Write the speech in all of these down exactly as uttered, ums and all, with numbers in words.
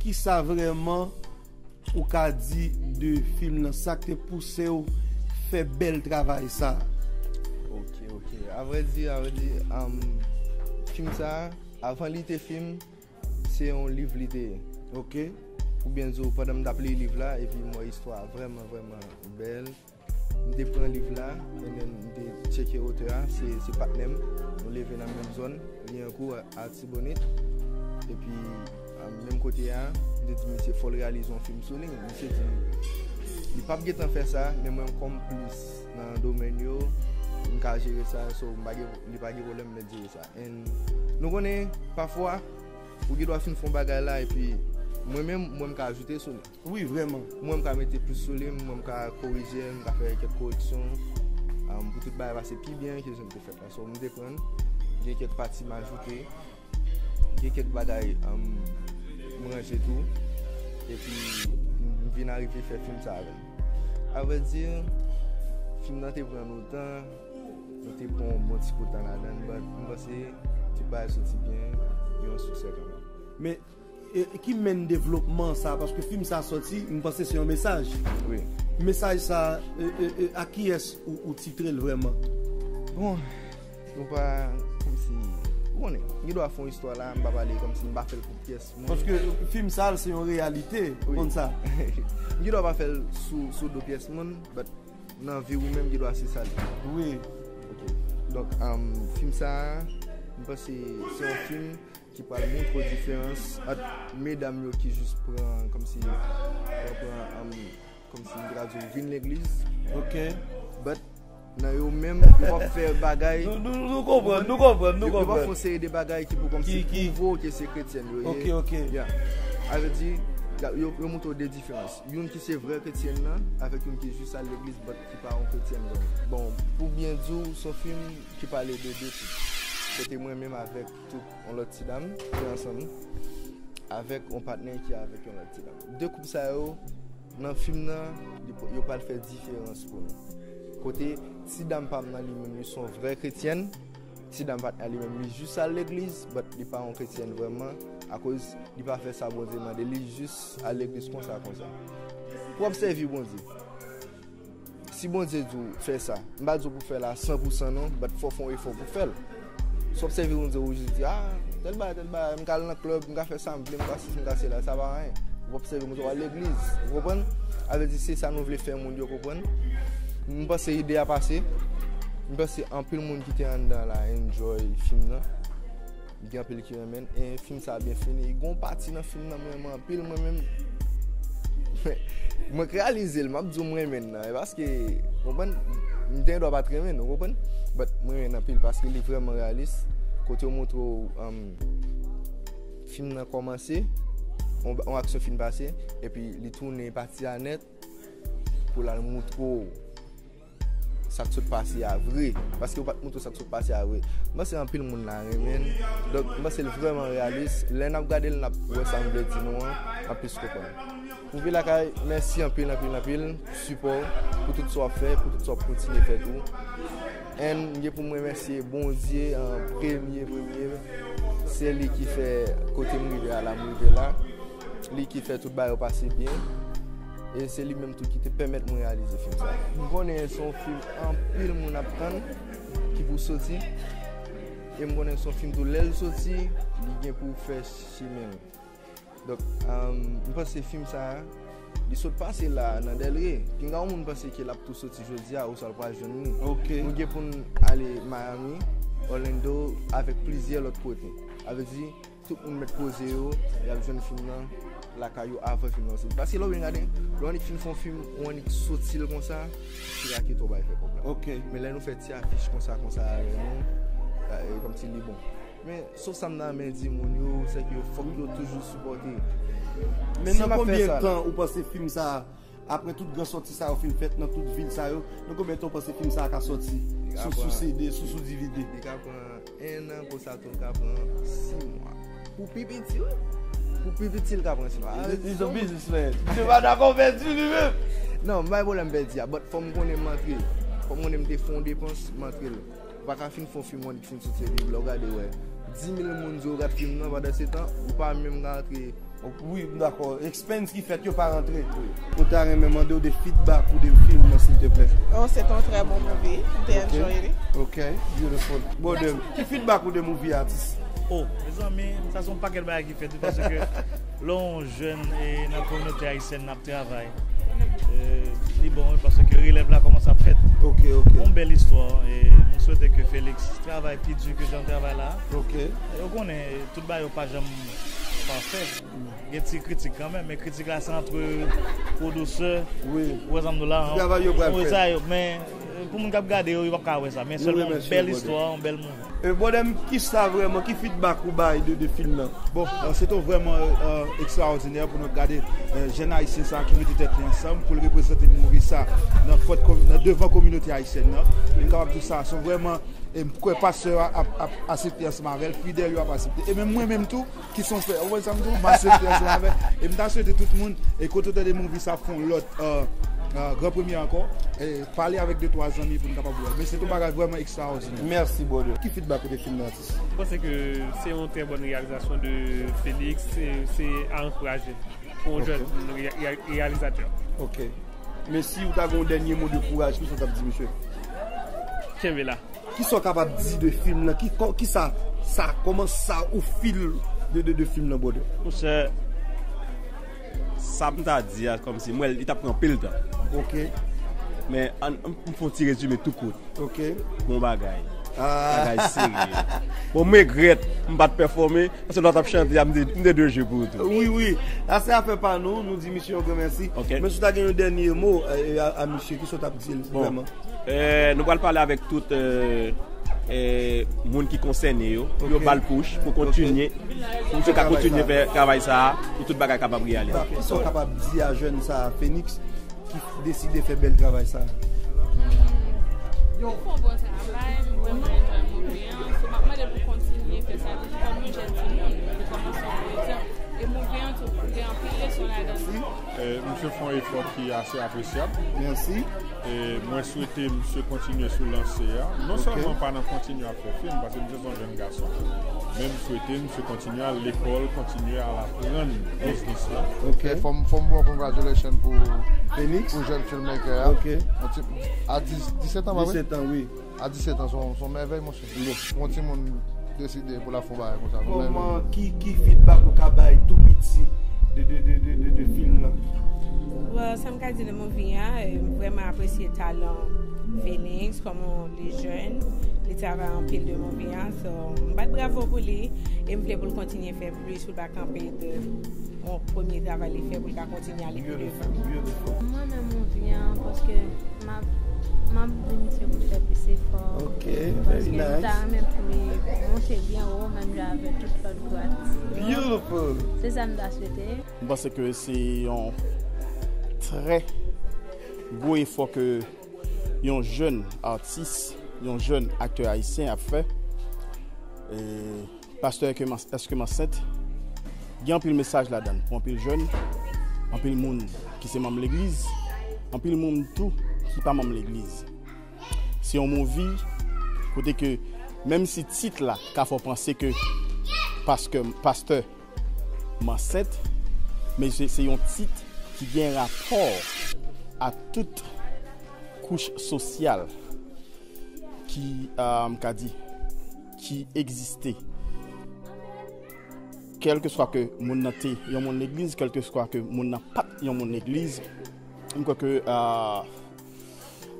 Kisa vrèman ou ka di de fim nan? Sa k te pouse w fè bèl travay sa? Ok, ok. Avrèdi, avrèdi, um, fim sa, avan li te fim, se yon liv li te ye. Ok. Pou byen di w, pandan m t ap li liv la, epi m wè istwa a vrèman, vrèman bèl. M te pran liv la, and then m te tcheke otè a, se, se patnè m. Nou leve nan menm zòn, Lyankou, Atibonit. Epi, a, menm kote a, m te di misye fò l reyalize yon fim sou li. Misye di li p ap gentan fè sa, men mwen kòm plis nan domèn yo, m ka jere sa, so m pa gen, li pa gen pwoblèm, m mèt jere sa. And nou konnen, pafwa, ou gen dwa fin fè yon bagay la, epi mwen menm, mwen m ka ajoute sou li. Wi, vrèman. Mwen, m ka mete plis sou li, mwen, m ka korije, m ka fè kèk koreksyon, um, pou tout bagay pase pi byen ke jan l te fèt la. So, m te pran, gen kèk pati m ajoute, gen kèk bagay, um, m ranje tou, epi m vin arive fè fim sa avè l. Avrèdi, fim nan te pran nou tan, nou te pran yon bon ti kou tan ladan l, but m panse tout bagay soti byen, gen yon siksè kanmenm. Men e, ki menn devlopman sa? Paske fim sa sòti, m panse se yon mesaj. Wi. Mesaj sa, e, e, e, a kiyès ou, ou titre l vrèman? Bon, nou pa, kòmsi, ou konnen, m gen dwa fè yon istwa la, m pa pale kòmsi m pa fè l pou pyès moun. Paske fim sa, se yon reyalite, Wi. Konn sa. M gen dwa pa fè l sou, sou do pyès moun, but nan vi ou menm, gen dwa se sa l ye. Wi. Ok. Donk, um, fim sa a, m panse se yon fim ki pral montre w diferans ant medam yo ki jis pran, kòmsi, pran, pran, um, kòmsi m ta di w, vin legliz. Ok. But nan yo menm, yo p ap fè bagay. Nou, nou, nou konprann, nou konprann, nou Yo, yo p ap fè konprann. Yon seri de bagay ki pou kòmsi Ki, ki pwouve w ke se kretyen yo ye. Ok, ok. Yeah. Sa vle di, yo, yo montre w de diferans. Youn ki se vrè kretyen nan, avèk youn ki jis al legliz, but ki pa yon kretyen vre. Bon, pou byen di w, se yon fim ki pale de de koup. Kote mwen menm avèk tout yon lòt ti dam, ki ansanm avèk yon patnè ki avèk yon lòt ti dam. De koup sa yo, nan fim nan, li p-, yo pral fè diferans pou nou. Kote ti dam pa m nan li menm, li se yon vrè kretyèn. Ti dam patnè li menm, li jis al legliz, but li pa yon kretyèn vrèman, akoz li pa fè sa Bondye mande li, jis al legliz konsa, konsa. Pou w ap sèvi Bondye. Si Bondye di w fè sa, m pa di w pou fè l a san pou san non, but fò w fè yon efò pou w fè l. Si w ap sèvi Bondye, ou jis di, ah, tèl bagay, tèl bagay, m ka al nan klèb, m ka fè sa m vle, m ka sesi, m ka sela, sa pa anyen. Ou ap sèvi Bondye, w al legliz, ou konprann? Sa vle di se sa nou vle fè moun yo konprann. M panse ide a pase. M panse anpil moun ki te anndan la enjoy fim nan. Gen anpil ki renmen l. E fim sa a byen fini. Gen yon pati nan fim nan m renmen anpil, mwen menm. Mwen k reyalize l, m ap di w m renmen l nan. E paske, konprann, m te gen dwa pa t renmen l, ou konprann? But mwen renmen l anpil paske li vrèman reyalis. Kote yo montre w, um, fim nan kòmanse, yon, yon aksyon fin pase, epi li tounen pati a nèt pou l al montre w sa k sot pase a vre. Paske yo pa t montre w sa k sot pase a vre. M panse anpil moun la renmen l. Donk, m panse l vrèman reyalis. Lè n ap gade l, n ap wè sa m vle di nou an, n ap plis konprann. Pou Vilakay, mèsi anpil, anpil, anpil pou sipò w, pou tout sa w ap fè, pou tout sa w ap kontinye fè tou. And m gen pou m remèsye Bondye an premye, premye. Se li ki fè kote m rive a la, m rive la. Li ki fè tout bagay yo pase byen. E se li menm tou ki te pèmèt mwen reyalize fim sa. M konnen se yon fim anpil moun ap tann ki pou soti. E m konnen se yon fim tou, lè l soti, li gen pou fè chimen l. Donk, um, m panse fim sa a, li sot pase la nan Delray. Pinga yon moun panse ke l ap tou soti jodi a, oswa l pral jwenn li. Ok. Nou gen pou n ale Miami, Orlando, avèk plizyè lòt kote. Sa vle di, tout moun mèt poze yo, y ap jwenn fim nan lakay yo avan fim nan soti. Paske lè w byen gade, lè w annik fin fè yon fim, ou annik soti l konsa, se la ke tout bagay fè kòb la. Ok. Men lè nou fè ti afich konsa, konsa avè nou, e, kòmsi li bon. Men, sof sa m nan men di moun yo, se ke fòk yo toujou sipòte. Men nan konbyen tan ou panse fim sa a, apre tout gran sòti sa yo fin fèt nan tout vil sa yo, nan konbyen tan ou panse fim sa a ka sòti? Sou, sou C D, sou, sou D V D? Li ka pran en an, konsa tou l ka pran sis mwa. Pou pi piti, wi. Pou pi piti, l ka pran sis mwa. Li se yon biznismèn. Misye pa dakò pèdi li menm. Non, m pa gen pwoblèm pèdi a, but fò m konnen m antre. Fò m konnen m te fè yon depans, m antre l. Ou pa ka fin fè yon fim, ou annik fin soti epi lè w gade, w wè dis mil moun di w gad fim nan, pandan se tan, ou pa menm ka antre Wi, m dakò. Expense ki fèt yo pa rantre. Wi. Mwen ta renmen mande w de feedback ou de film nan, silteplè. Oh, se te yon trè bon movie. M te enjoy li. Ok, beautiful. Brother, ki feedback ou de movie, atis? Oh, mezanmi, sa se yon pakèt bagay ki fèt wi, paske lè yon jèn e nan kominote ayisyèn n ap travay, e, li bon wi, paske relèv la kòmanse ap fèt. Ok, ok. Yon bèl istwa, e m swete ke Felix travay pi di ke jan l travay la. Ok. E ou konnen, tout bagay yo pa janm pafè. Gen ti kritik kanmenm, men kritik la se antre pwodisè. Wi. Ou wè sa m di w la? Travay yo pral fè. Sa yo, men, e, pou moun k ap gade yo, yo p ap ka wè sa. Men sèlman yon bèl istwa, yon bèl movie. E, brother m, kisa vrèman, ki feedback ou bay de, de film nan? Bon, e, se te vrèman, e, ekstraòdinè pou nou gade, e, jèn ayisyen sa ki mete tèt li ansanm pou l reprezante movie sa nan front komi-, nan devan kominote ayisyèn nan. E m kapab di w sa, se vrèman, e m kwè pastè a ap, ap asepte ansanm avè l, fidèl yo ap asepte. E menm mwen menm tou, ki se yon frè, ou konprann sa m di w, m asepte ansanm avè l. E m ta swete tout moun, e kote w tande movie sa, fè yon lòt, e, e, gran premye ankò, e pale avèk de twa zanmi pou n kapab wè. Men se te yon bagay vrèman ekstraòdinè. Mèsi, brother. Ki feedback ou te film nan, atis? Mwen panse ke se yon trè bòn reyalizasyon de Felix, se, se a ankouraje pou yon jèn reyalizatè. Ok. Men si ou ta gen yon dènye mo de kouraj, kisa w t ap di misye? Kenbe la. Kisa w kapab di de film nan? Ki, kò-, kisa, sa, kòman sa ou feel de, de, de film nan, brother? Monchè, sa m ta di a, kòmsi, mwen, li t ap pran anpil tan. Ok. Men, an, m, m fè yon ti rezime tou kout. Ok. Bon bagay. Ah. Bagay serye. Bon, m regrèt, m pa t pèfòme, paske lè w t ap chante a, m te, m te dwe jwe pou ou tou. Wi, wi. Sa se afè pa nou, nou di misye yon gran mèsi. Ok. Men si w ta gen yon dènye mo, e, a, a misye, kisa w t ap di l vrèman? Bon. E, nou pral pale avèk tout, e, e, moun ki konsène yo, pou yo ba l push, pou kontinye, pou misye ka kontinye fè travay sa a, pou tout bagay kapab reyalize. Kisa w kapab di a jèn sa a, Phoenix, ki deside fè bèl travay sa a? Yo fè yon bon travay, m vrèman enjoy movie an. So, m ap mande pou kontinye fè sa, kòm yon jèn timoun, pou kòmanse yon komedyen. E movie an tou, gen anpil leson ladan l. Eh, misye fè yon efò ki ase apresyab. Mèsi. E mwen swete misye kontinye sou lanse a. Non sèlman pa nan kontinye ap fè fim, paske misye se yon jèn gason, men m swete misye kontinye al lekòl, kontinye al aprann biznis la. Ok. Fò m, fò m ba w congratulations pou, Phoenix, pou jèn filmmaker a. Ok. Yon ti, a dis, disèt an, pa vre? Disèt an, wi. A disèt an, se yon, se yon mèvèy, monchè. Bon. Pou yon timoun deside pou l ap fè yon bagay konsa, se yon mèvèy. Kòman, ki, ki feedback ou ka bay tou piti de, de, de film nan? Well, sa m ka di de movie an, eh, m vrèman apresye talan Phoenix, kòman li jèn, li travay anpil de movie an, so, m bat bravo pou li, e m vle pou l kontinye fè plis, pou l pa kanpe de yon premye travay li fè, pou l ka kontinye ale pi devan. Beautiful, beautiful. Mwen menm movie an, paske m ap, m ap di misye pou l fè plis efò. Ok, very nice. Paske m ta renmen pou li monte byen wo, menm jan avèk tout lòt gwo atis yo. Beautiful. Se sa m ta swete. M panse ke se yon trè gwo efò ke yon jèn atis, yon jèn aktè ayisyen ap fè. E, Pastè, èske m, èske m ansent? Gen anpil mesaj ladan l pou anpil jèn, anpil moun ki se manm legliz, anpil moun tou ki pa manm legliz. Se yon movie kote ke, menm si tit la ka fè w panse ke paske, pastè, m ansent, men se, se yon tit ki gen rapò a tout kouch sosyal ki, ah, m ka di, ki egziste. Kèlkeswa ke moun nan te yon moun legliz, kèlkeswa ke moun nan pa t yon moun legliz, m kwè ke, ah,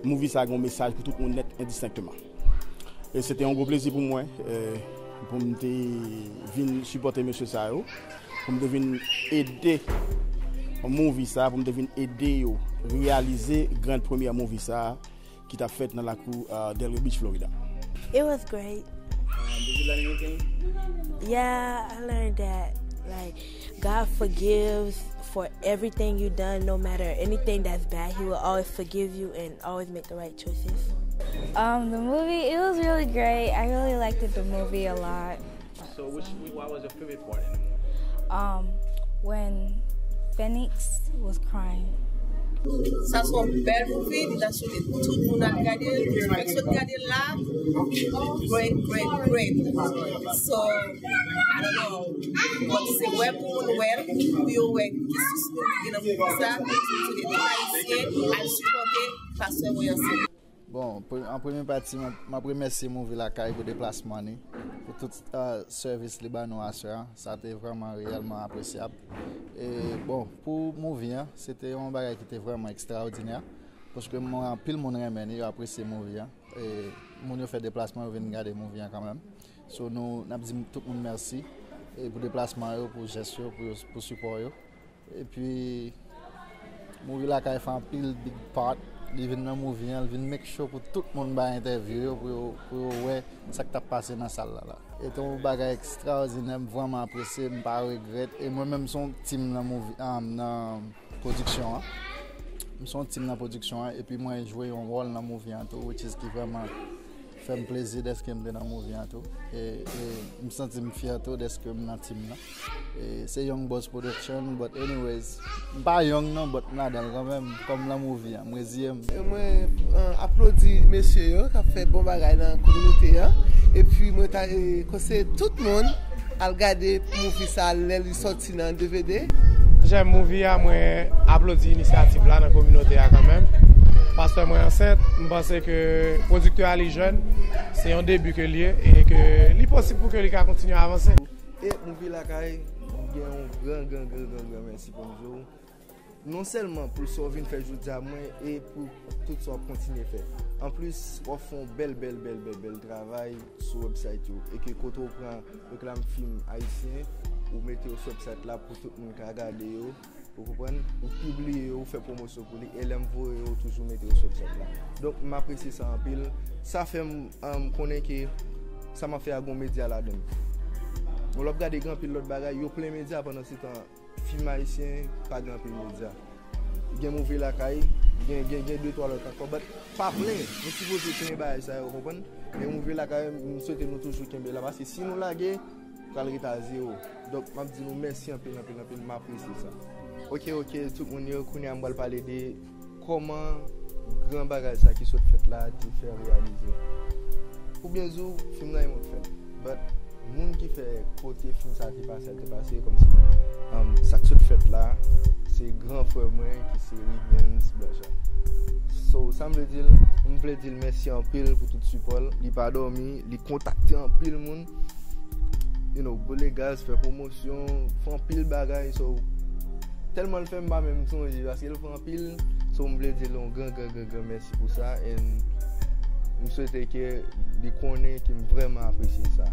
movie sa a gen yon mesaj pou tout moun nèt endistenkteman. E se te yon gwo plezi pou mwen, eh, pou m te vin sipòte mesye sa yo, pou m te vin ede movie sa, pou m te vin ede yo reyalize grand première movie sa ki t ap fèt nan lakou, uh, Delray Beach, Florida. It was great. Um, did you learn anything? Yeah, I learned that, like, God forgives for everything you done, no matter anything that's bad. He will always forgive you and always make the right choices. Um, the movie, it was really great. I really liked it, the movie, a lot. So, which, what was your favorite part in the movie? Um, when Phoenix was crying. Sa se yon bèl movie, li ta swete tout moun al gade l. Fèk sot gade l la, great, great, great. So, I don't know. But se wè pou moun wè l, pou yo wè ki sous moun ki gen nan movie sa, se de tout Ayisyen, al sipòte pastè Roy Anselme. Bon, pre- an premye pati, m ap- m ap remèsye Movie Lakay pou deplasman li, pou tout uh, sèvis li ban nou aswè a. Sa te vrèman reyèlman apresyab. E bon, pou movie an, se te yon bagay ki te vrèman ekstraòdinè. Paske mwen, anpil moun renmen li, yo apresye movie an. E moun yo fè deplasman, yo vin gade movie an kanmenm. So, nou, n ap di tout moun mèsi e pou deplasman yo, pou jès yo, pou, yo, pou sipò yo. Epi, Movie Lakay fè anpil big part. Li vin nan movie an, li vin make sure pou tout moun bay entèvyou yo, pou yo, pou yo wè sa k t ap pase nan sal la la. E te yon bagay ekstraòdinè, m vrèman apresye, m pa regrèt. E mwen menm, m se yon team nan movie, ah, nan pwodiksyon an. M se yon team nan pwodiksyon an, epi mwen jwe yon wòl nan movie an tou, which is ki vrèman fè m plezi dèske m te nan movie an tou. E, e m santi m fyè tou dèske m nan team nan. E se Young Boss Production, but anyways, m pa young non, but m ladan l kanmenm, kòm nan movie an, m reziye m. E mwen, eh, aplodi mesye yo k ap fè bon bagay nan kominote an. Epi mwen ta, eh, konseye tout moun al gade movie sa lè li sòti nan D V D. Jèm movie a, mwen aplodi inisyativ la nan kominote a kanmenm. Pastè mwen ansent, m panse ke pwodiktè a li jèn, se yon debi ke l ye, e ke li posib pou ke li ka kontinye avanse. E Movie Lakay, m gen yon gran, gran, gran, gran, gran mèsi pou m di w. Non sèlman pou sa w vin fè jodi a mwen e pou tout sa w ap kontinye fè. Anplis, w ap fè yon bèl, bèl, bèl, bèl, bèl travay sou website yo. E ke kote w pran reklam fim ayisyen, ou mete yo sou website la pou tout moun ka gade yo. Ou konprann? Ou pibliye yo, ou fè pwomosyon pou li. E lè m voye yo, ou toujou mete yo sou website la. Donk, m apresye sa anpil. Sa fè m, um, konnen ke sa m ap fè a gon medya ladan l. Bon, lè w ap gade gen anpil lòt bagay, yo plen medya pandan se tan fim ayisyen pa gen anpil medya. Gen Movie Lakay, gen, gen, gen de twa lòt ankò, but pa plen. Nou sipoze plen bagay sa yo, konprann? Men Movie Lakay, m swete nou toujou kenbe la, paske si nou lage, pral ret a zewo. Donk, m ap di nou mèsi anpil, anpil, anpil, m apresye sa. Ok, ok, tout moun yo, kounye a m pral pale de kòman gran bagay sa ki sot fèt la te fè reyalize. Pou byen di w, fim nan e mwen k fè l. But moun ki fè kote fim sa te pase, l te pase, kòmsi, um, sa k sot fèt la, se gran frè mwen ki se Rigens Blanchard. So, sa m vle di l, m vle di l mèsi anpil pou tout sipò l. Li pa dòmi, li kontakte anpil moun. You know, boule gaz, fè pwomosyon, fè anpil bagay. So, tèlman l fè m pa menm sonje, paske l fè anpil. So, m vle di l yon gran, gran, gran, gran mèsi pou sa. And m swete ke li konnen ke m vrèman apresye sa.